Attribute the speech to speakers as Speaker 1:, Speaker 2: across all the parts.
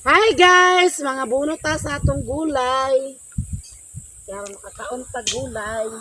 Speaker 1: Hi guys, mga bunot ta sa atong gulay. Kaya makakaon ta gulay.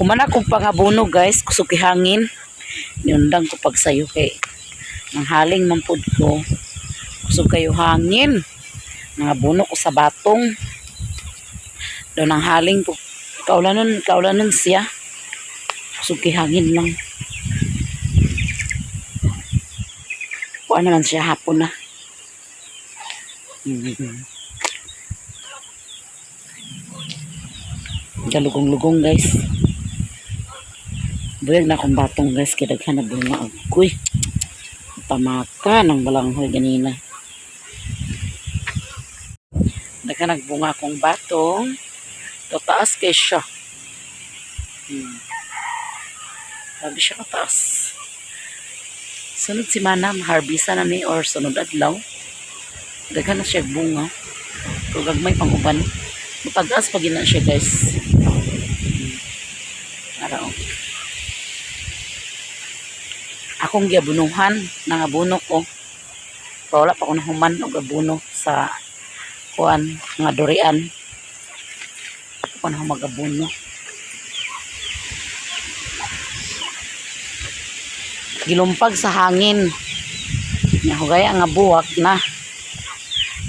Speaker 1: Humana kong pangabuno guys, kusog kay hangin. Niundang ko pagsayo kay nanghaling man pud ko. Kusog kayo hangin. Nangabuno ko sa batong. Daw nanghaling ko. Kaulanon, kaulanon siya. Kusog kay hangin lang. Kuan naman siya hapon na. Galugong-lugong guys. Buyag na akong batong guys kay daghan na bunga agoy. Tamaka ng balanghoy ganina. Daghan nagbunga akong batong. Tataas kay siya. Grabe siya kataas. Sunod si Manam, harbisa na ni or sunod adlaw. Daghan na siya bunga. Pero gagmay pang uban. Mapag-as pag na siya guys. Ara oh. Akong giabunuhan, nangabuno ko. Pero wala pa ko nahuman og abuno sa kuan nga durian. Ako na magabuno. Gilumpag sa hangin. Nya hugaya nga buwak na.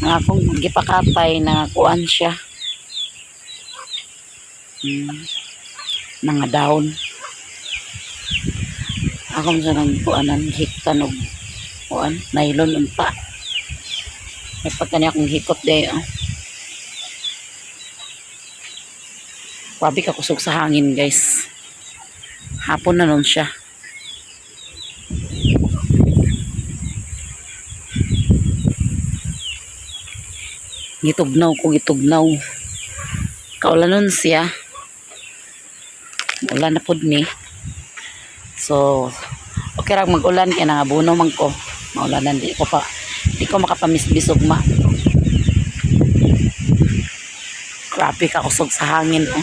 Speaker 1: Nga akong gipakatay na kuan siya. Nga down. Ako sa nang kuanan hiktan og kuan nylon unta. May pagka niya akong hikot day oh. Grabe ka kusog sa hangin guys. Hapon na nun siya. Gitugnaw ko, gitugnaw. Kaulanon siya. Ulan na pud ni. So, okay ra mag-ulan kay nangabuno man ko. Maulanan di ko pa di ko makapamisbis ugma. Grabe ka kusog sa hangin oh.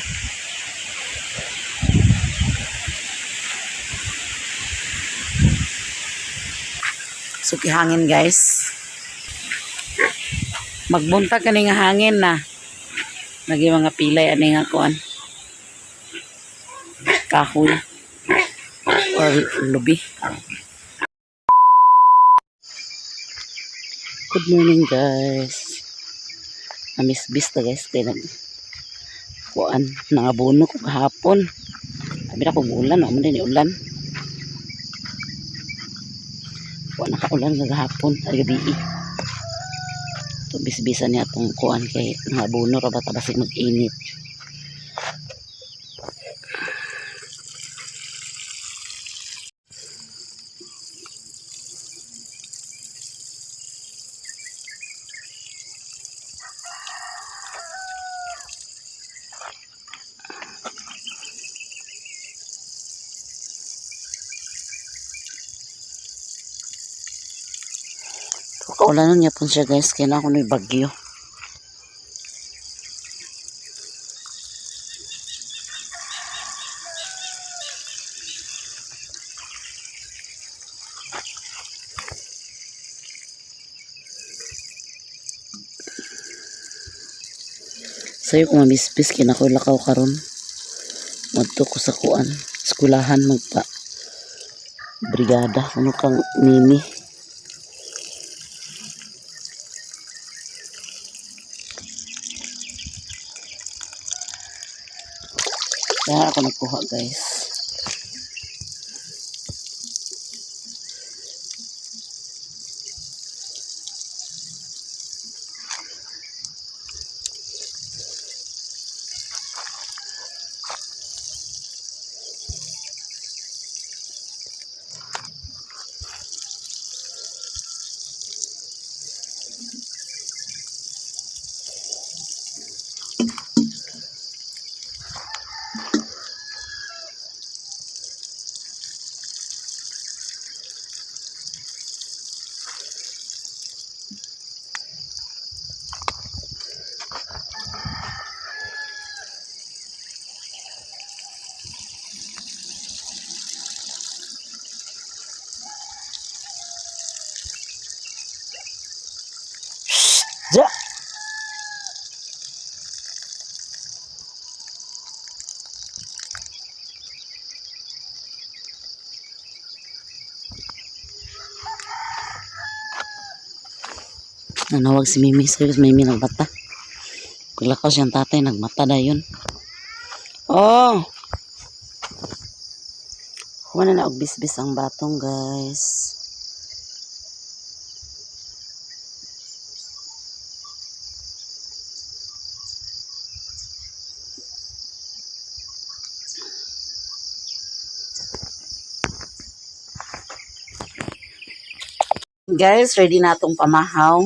Speaker 1: Suki hangin guys. Magbuntag kani nga hangin na. Nagi mga pilay ani nga kuan. Kahoy or lubi. Good morning guys. Namisbis ta guys kay nag kuan nangabuno ko kahapon. Sabi na kong ulan, no, man din ulan. Kuan nakaulan kagahapon, ay gabi. To bisbisan niya atong kuan kay nangabuno ra ba ta basig mag-init. Kaulanan niya po siya guys, kaya na ako ni bagyo. Sayo ko mamisbis kina ko lakaw karon. Madto ko sa kuan, eskulahan magpa brigada kuno kang Mimi. Kaya ako nagkuha, guys. Ja. Nanawag si Mimi. Sabi ko si Mimi nagbata. Paglakaw siyang tatay, nagmata na yun. Oh! Wala na og bisbis ang batong, guys. Guys, ready na atong pamahaw.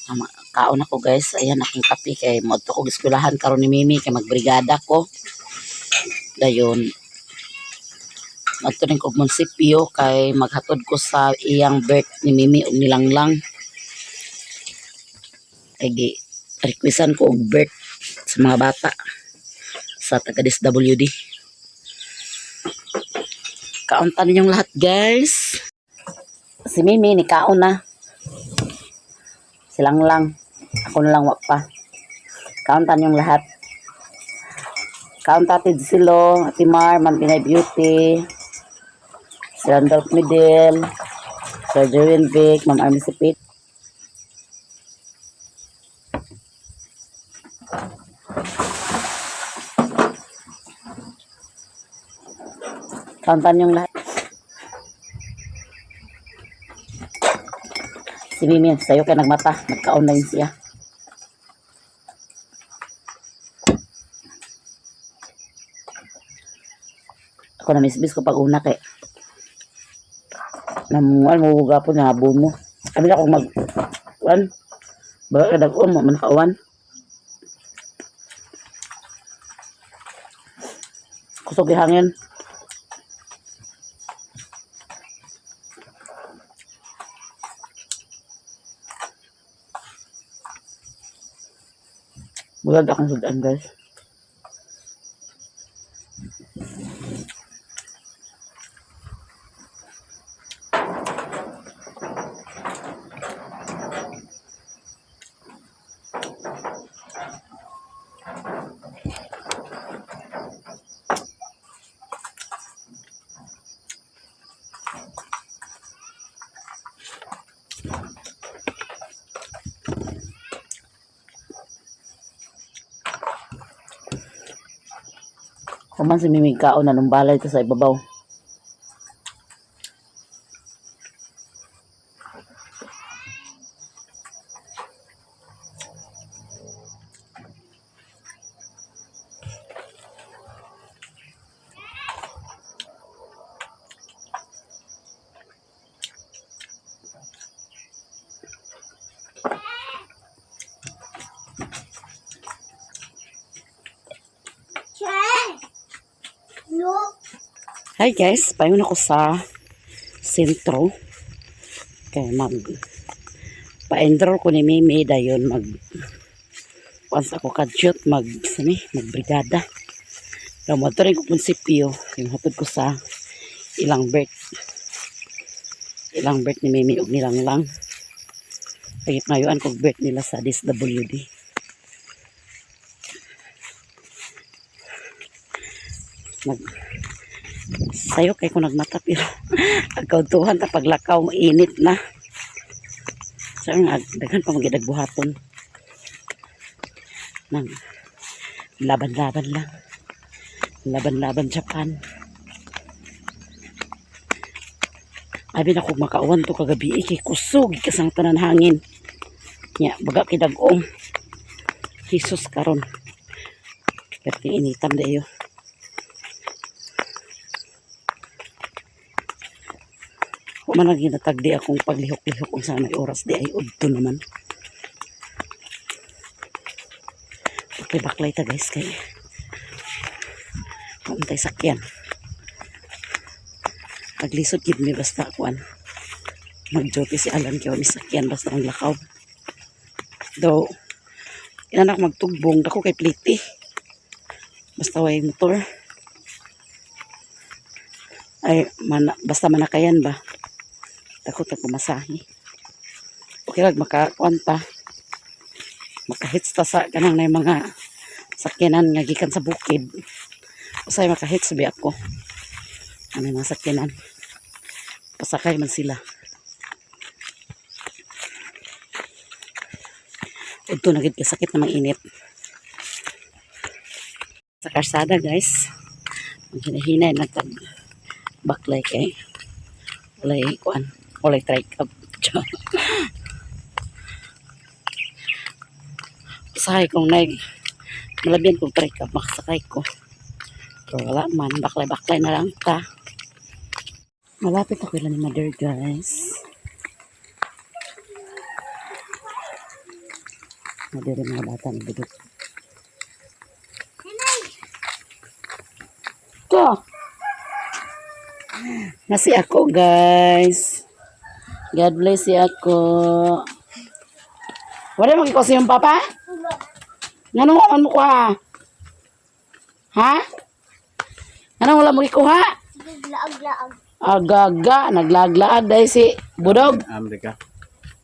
Speaker 1: Ama, kaon ako, guys. Ayan akong kape kay moadto ko eskwelahan karon ni Mimi kay magbrigada ko. Dayon moadto rin ko munisipyo kay maghatod ko sa iyang birth ni Mimi og nilanglang. Kay gi requestan ko og birth sa mga bata sa taga DSWD. Kaunta ninyong lahat, guys. Si Mimi ni kaon na. Silang lang. Ako na lang wa pa. Kaunta ninyong lahat. Kaunta Ate Silo, Ate Mar, Ma'am Pinay Beauty, si Randolph Medel, Sir Jerwin Vic, Ma'am Army Sipit. Kaunta ninyong lahat. Si Mimi, sa'yo kay nagmata. Nagkaon na yun siya. Ako na misbis ko pag una kay namuan mo gapon na mo. Kami na akong mag kuan. Ba ka dag-on mo man kauan. Kusog hangin. Bulad akong sudan, guys. Kuman si Mimi kaon na nung balay ito sa ibabaw.
Speaker 2: Look.
Speaker 1: Hi guys, paingon ako sa sentro. Kaya mag pa-enroll ko ni Mimi dayon mag once ako kadyot mag sani magbrigada. Daw mo rin ko munisipyo yung hatod ko sa ilang birth ni Mimi og nilang lang. Kaya ngayuan ko birth nila sa DSWD. Nag sayo kay ko nagmata pero agkautuhan ta paglakaw, init na. So nga daghan pa magidag buhaton. Nang laban-laban lang. Laban-laban Japan. Abi na kog makauwan to kagabi eh, kay kusog kasang tanan hangin. Nya baga kidag-om. Jesus karon. Perti initam dayo. Wa man lang ginatagdi akong paglihok-lihok kung sa may oras di ay udto naman. Baklay-baklay ta, guys, kay puntay sakyan. Paglisod gid mi basta kuan. Mag-duty si Alan kay wa mi sakyan basta ang lakaw. Daw inanak magtugbong dako kay pliti. Basta way motor. Ay mana, basta manakayan ba. Dako tag pamasahe. Okay lang makakuan ta. Makahits ta sa kanang na mga sakyanan nga gikan sa bukid. Usay makahits bi ako. Ano yung mga sakyanan. Pasakay man sila. Udto na gid kasakit na init. Sa karsada, guys. Maghinahinay na tag baklay kay walay kuan, walay tricab. Usahay kung nag malabyan kong tricab makasakay ko. Pero wala man, baklay-baklay na lang ta. Malapit ako ni mother, guys. Mother, yung mga bata ni Budot. Ko! Nasi ako, guys. God bless si ako. Wala mo sa iyong papa? Ngano man mo kuha? Ha? Ngano wala mo gikuha?
Speaker 2: Laag-laag.
Speaker 1: Agaga, naglaglaag dahil si Budog.
Speaker 3: Amerika.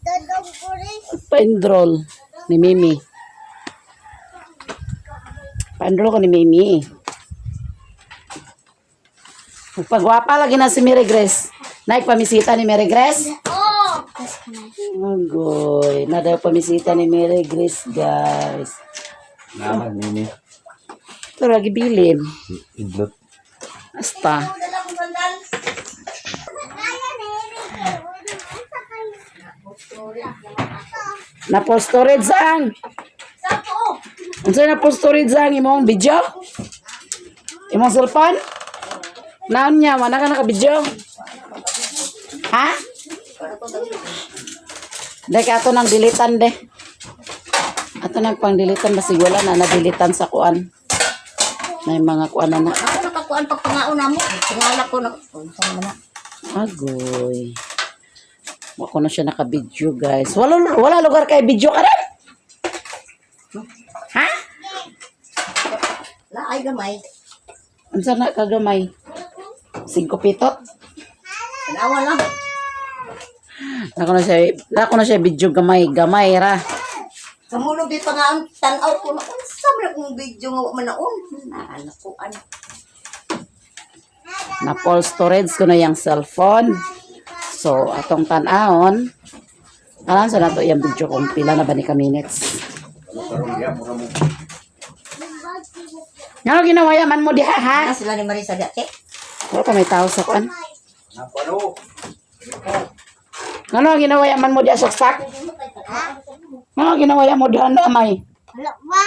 Speaker 2: Dodong pulis.
Speaker 1: Pa-enroll ni Mimi. Pa-enroll ko ni Mimi. Pagwapa lagi na si Mary Grace. Naik pamisita ni Mary Grace?
Speaker 2: Oh!
Speaker 1: Agoy, na daw pamisita ni Mary Grace, guys.
Speaker 3: Naman, nini.
Speaker 1: Ito lagi bilin.
Speaker 3: Idlot.
Speaker 1: Asta.
Speaker 2: Dala ko sandal.
Speaker 1: Na full storage ang.
Speaker 2: Sapo!
Speaker 1: Unsa na full storage ang imong video? Imong cellphone? Naon niya, wala ka naka-video? Ha? Dek, ato nang dilitan de. Ato nang pang dilitan basig wala na nadilitan sa kuan. Na yung mga kuan na na.
Speaker 2: Ako nakakuan pag pangaon na mo. Pangalak ko na. Unsa man na.
Speaker 1: Agoy. Wa ko na siya naka-video, guys. Wala wala lugar kay video ka rin. Ha?
Speaker 2: Laay gamay.
Speaker 1: Unsa na kagamay? Singko pitot?
Speaker 2: Tanawa lang.
Speaker 1: Nako na siya video gamay, gamay ra.
Speaker 2: Samulog di pangaon tan-aw ko na unsa man akong video nga wa man naon. Naanak ko an.
Speaker 1: Na full storage ko na yung cellphone. So, atong tan-aon. Alam sa nato yung video kung pila na ba ni ka minutes. Ngano ginawaya man mo diha ha?
Speaker 2: Ana sila ni Marisa dati.
Speaker 1: Wala pa may tao sa kuan.
Speaker 3: Napano?
Speaker 1: Ngano ginawaya man mo diha saksak? Ngano ginawaya mo diha no amay?
Speaker 2: Wala ba?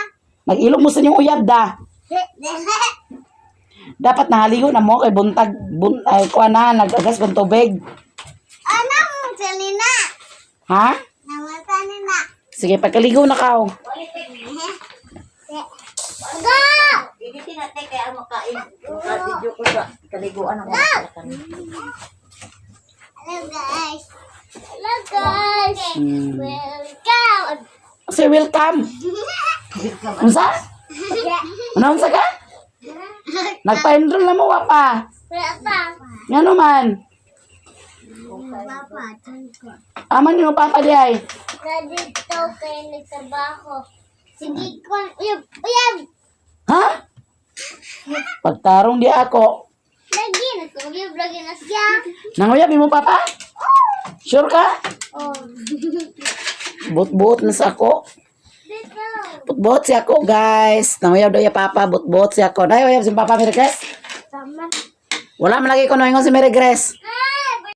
Speaker 1: Nag-ilog mo sa inyong uyab da. Dapat nahaligo na mo kay buntag bun, ay kuan na nagagas kong tubig.
Speaker 2: Anong salina?
Speaker 1: Ha?
Speaker 2: Naman salina.
Speaker 1: Sige, pagkaligo na ka. Oh.
Speaker 2: Go! Hindi tinate kaya makain. Maka-video ko sa kaliguan ako. Hello, guys. Hello, guys. Welcome.
Speaker 1: Say welcome. Unsa? Ano unsa ka? Nagpa-enroll na mo wa pa.
Speaker 2: Papa.
Speaker 1: Ngano man?
Speaker 2: Papa,
Speaker 1: Aman yung papa di ay.
Speaker 2: Dito kayo nagtrabaho. Sige, kung uyab, uyab!
Speaker 1: Ha? Pagtarong di ako.
Speaker 4: Lagi na ko lagi na siya.
Speaker 1: Nanguyab mo papa? Sure ka?
Speaker 4: Oh.
Speaker 1: Buot-buot na sa ako.
Speaker 4: Dito.
Speaker 1: Buot-buot siya ako, guys. Nanguyab daw ya papa, buot-buot siya ako. Nay, uyab si papa Mary Grace.
Speaker 4: Tama.
Speaker 1: Wala man lagi ko noingon si Mary Grace.